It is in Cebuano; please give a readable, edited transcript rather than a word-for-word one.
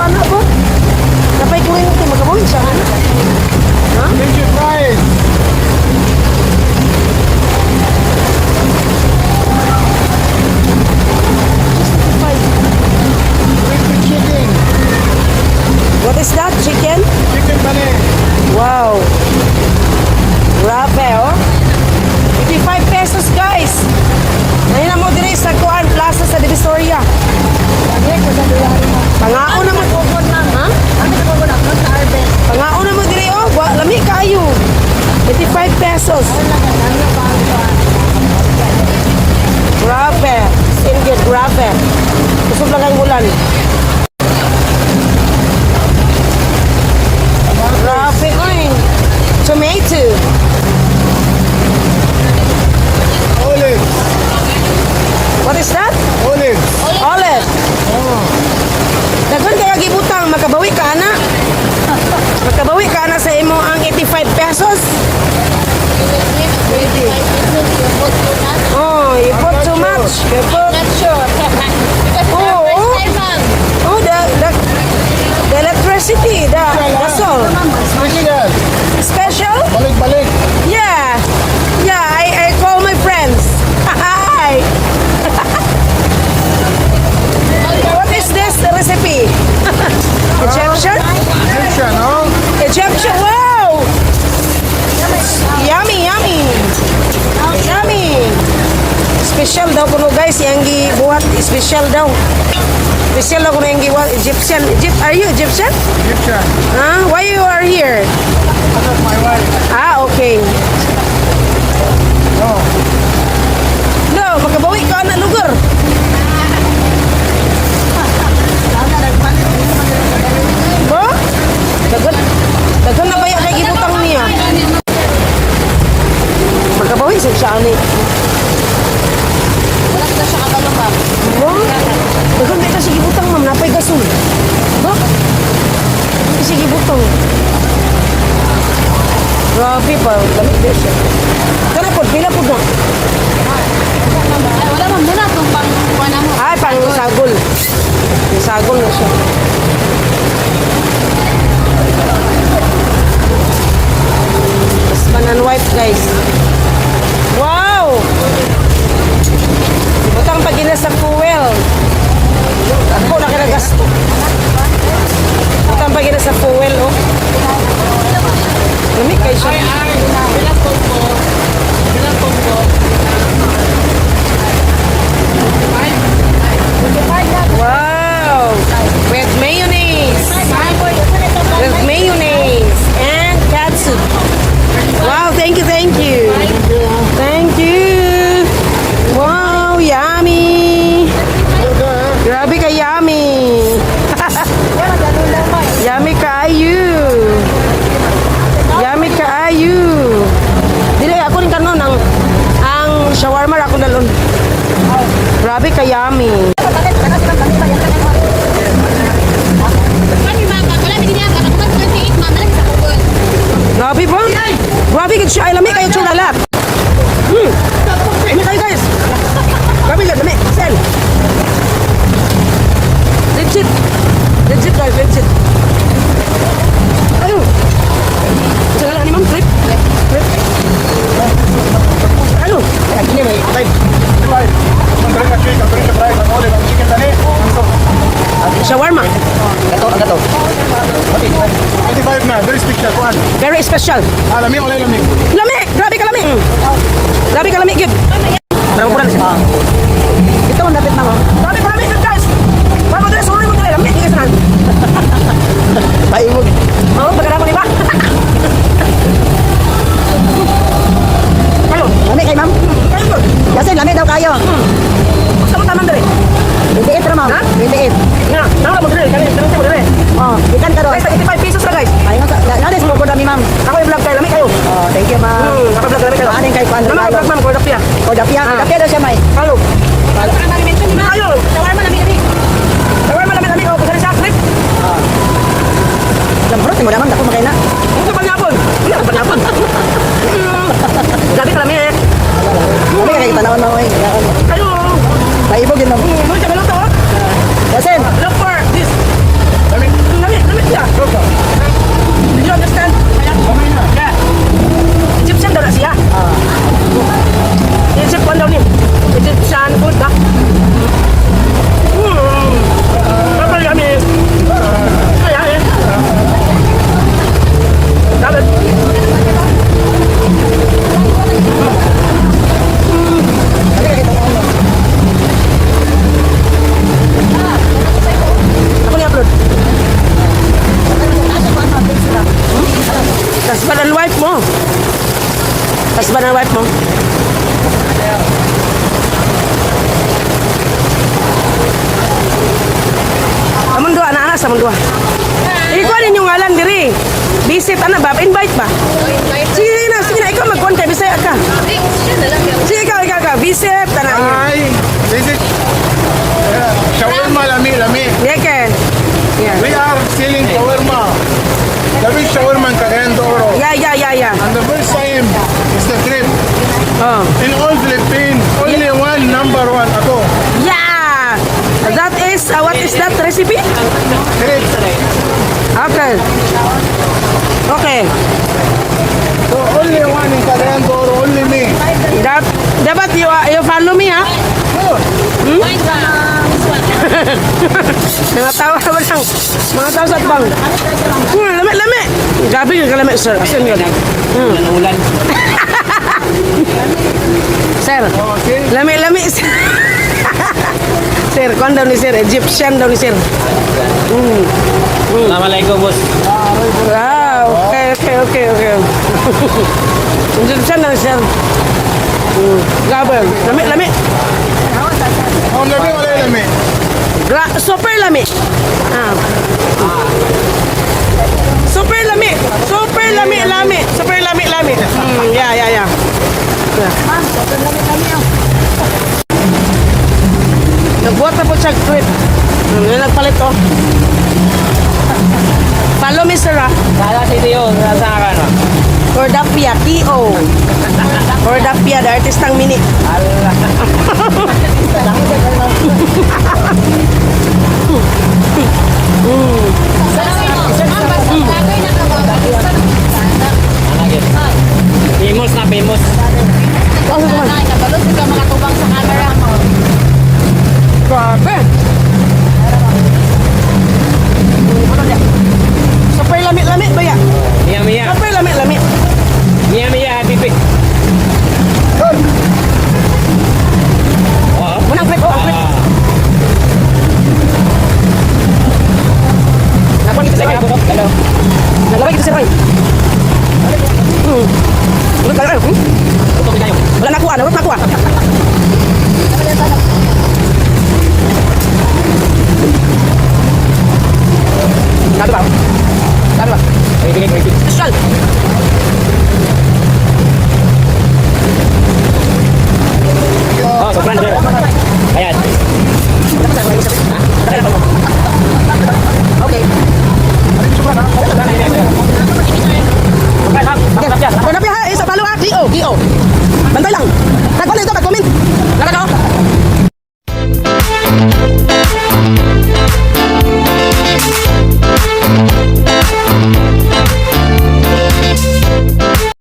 Ano ba? Napay kuryente, makabawi siya, ano? Ha? Thank you, price. Just 85. Crispy chicken. What is that? Chicken? Chicken pane. Wow. Grabe, oh. 85 pesos, guys. Ngayon na mo dire sa Kuan Plaza sa Divisoria. Pangaon na mo. Ha? Pangaon na mo dire, oh. Lami kayo. 85 pesos. Grabe. Indian, grabe. Kusog lang ang ulan. Grabe, oy. Tomato. Olives. What is that? Olives. Olive. Daghan kaya gibutang, makabawi ka ana. Makabawi ka ana sa imo ang 85 pesos. Oh, you put too much. You put Not sure. Because it's Oh. our first time, ma'am. Oh, the electricity, that's all. Special. Special? Balik, balik. Yeah, I call my friends. Hi. What is this recipe? Egyptian? Egyptian, no? Egyptian. Wow! Yummy, yummy. Yummy. Special daw kuno, guys, yang gibuhat special daw. Special daw kuno yang gibuhat Egyptian. Egypt, are you Egyptian? Egyptian. Huh? Why you are here? That's my wife. Ah, okay. No. No, makabawi ka na lugar. Ba? Daghan, daghan na baya kay gibutang niya. Makabawi sa siya ani. Wala ka siya kabalo, ma'am. Ba? Daghan ba kasi gibutang, ma'am, napay gasol. Ba? Kasi gibutang. Grabe pa, lamig din siya. Kana po, pila po na. Ay, wala, ma'am. Muna itong pang kuha na mo. Ay, pang sagol. Yung sagol na siya. Husband and wife, guys. Wow! Butang pagina sa fuel. Ako na kinagasto. Butang pagina sa fuel, oh. Lamig kay siya. Bilang combo. Bilang combo. Wow! With mayonnaise. With mayonnaise and katsu. Wow, thank you, thank you. Thank you. Wow, yummy. Grabe ka yummy. Yummy kaayo. Yummy kaayo. Dili ako rin kanon ang shawarma ra ako dalon. Grabe ka yummy. Kami, ma'am. Wala, hindi niya. Kakakuman 28, ma'am. Nalang sa Google. Grabe ba? Grabe gid siya. Ay, lami kayo tsura. Lami kayo, guys. Grabe gid lami. Sel. Legit. Legit, guys, legit. Ayo. Sa ni ma'am trip. Trip. Ano? Ini may five. Five. Ang drink chicken, drink rice, ang olive, ang chicken tani. Shawarma. Ito, ang gato. 25 na, very special one. Very special. Ah, lami, wala lami. Lami! Grabe ka lami! Grabe ka lami, gid. Grabe ko lang siya. Ito ang dapat, ma'am. Grabe ka lami, gid, guys. Bago dire, sorry mo dire. Lami, di ka sanan. Paimog. Oo, pagkara ko, di ba? Kayo. Lami kay ma'am. Kayo gud. Yasin, lami daw kayo. Gusto mo tamang dire. 28 ra, ma'am. Ha? 28. Nga, nang mo dire, kani, kani mo dire. Oh, ikan karon. Guys, 85 pesos ra, guys. Ay, nga nades mo ko dami, ma'am. Ako yung vlog kayo, lami kayo. Oh, thank you, ma'am. Ako vlog lami kayo. Aning kay Kuan Ano regalo. vlog, ma'am, ko dapya. Oh, dapya, Ah. dapya daw siya may. Halo. Wala ka mention ni ma'am. Kayo. Shawarma namin kami. Shawarma lami lami oh, kasi sa trip. Lambrot mo naman dako makay na. Unsa pa nyapon? Wala pa nyapon. Grabe ka lami eh. Lami kay tanawon mo oy. Kayo. Paibog yun, ma'am. Mo siya maluto. Yasin, Look for this. Lami. Husband and wife mo. Among duha na ana sa among duha. Ikaw ninyo ngalan diri. Visit ana ba? Invite ba? Sige na, sige na. Ikaw magkuhan kay Bisaya ka. Siya na lang yun. Sige, ikaw, ikaw, ikaw. Visit ana. Hi. This is shawarma lami lami. Yeke. Yeah. We are selling shawarma. The best shawarma in Cagayan de Oro. Yeah. And the first time is the trip. Oh. In all Philippines, only one number one. Ako. Yeah. That is what is that recipe? Trip. Okay. Okay. So only one in Cagayan de Oro, only me. That, dapat you follow me ha? Sure. Wine ba? This one. Mga tao ba lang? Mga tao sa bang. Lami, lami. Grabe yung kalami, sir. Asin yun. Ulan. Sir. Okay. Lami, lami. Sir, sir, kuan daw ni sir. Egyptian daw ni sir. Assalamualaikum, boss. Wow. Okay. Egyptian daw ni sir. Grabe. Lami, lami. Oh, lami wala lami. Super lami. Ah. Super lami. Super lami, lami. Super lami, lami. Yeah. Yeah. Nagbuhat na po siya trip. Yun nagpalit oh. Follow me, sir, ah. Sala si Tio, nasa ka no? Cordapia, K.O. Cordapia, the artistang mini. Ma'am, basta lagay na ka ba? Ano Famous na famous. Nanay, kabalot ka makatubang sa camera mo. Grabe. Super lami-lami ba ya? Mia Mia. Super lami-lami. Mia Mia habibi. Oh. Unang clip, oh, ang clip. Nakuha kita sa Hello. Naglabay kita sa Roy. Ulit tayo. Wala nakuha, wala nakuha. Sabi ba? Sabi ba? Special. Oh, sobrang sir. Ayan. Okay. Okay. Kung napi ha, isa follow ha, G.O. G.O. Bantay lang. Nagpala ito, mag-comment. Nagano?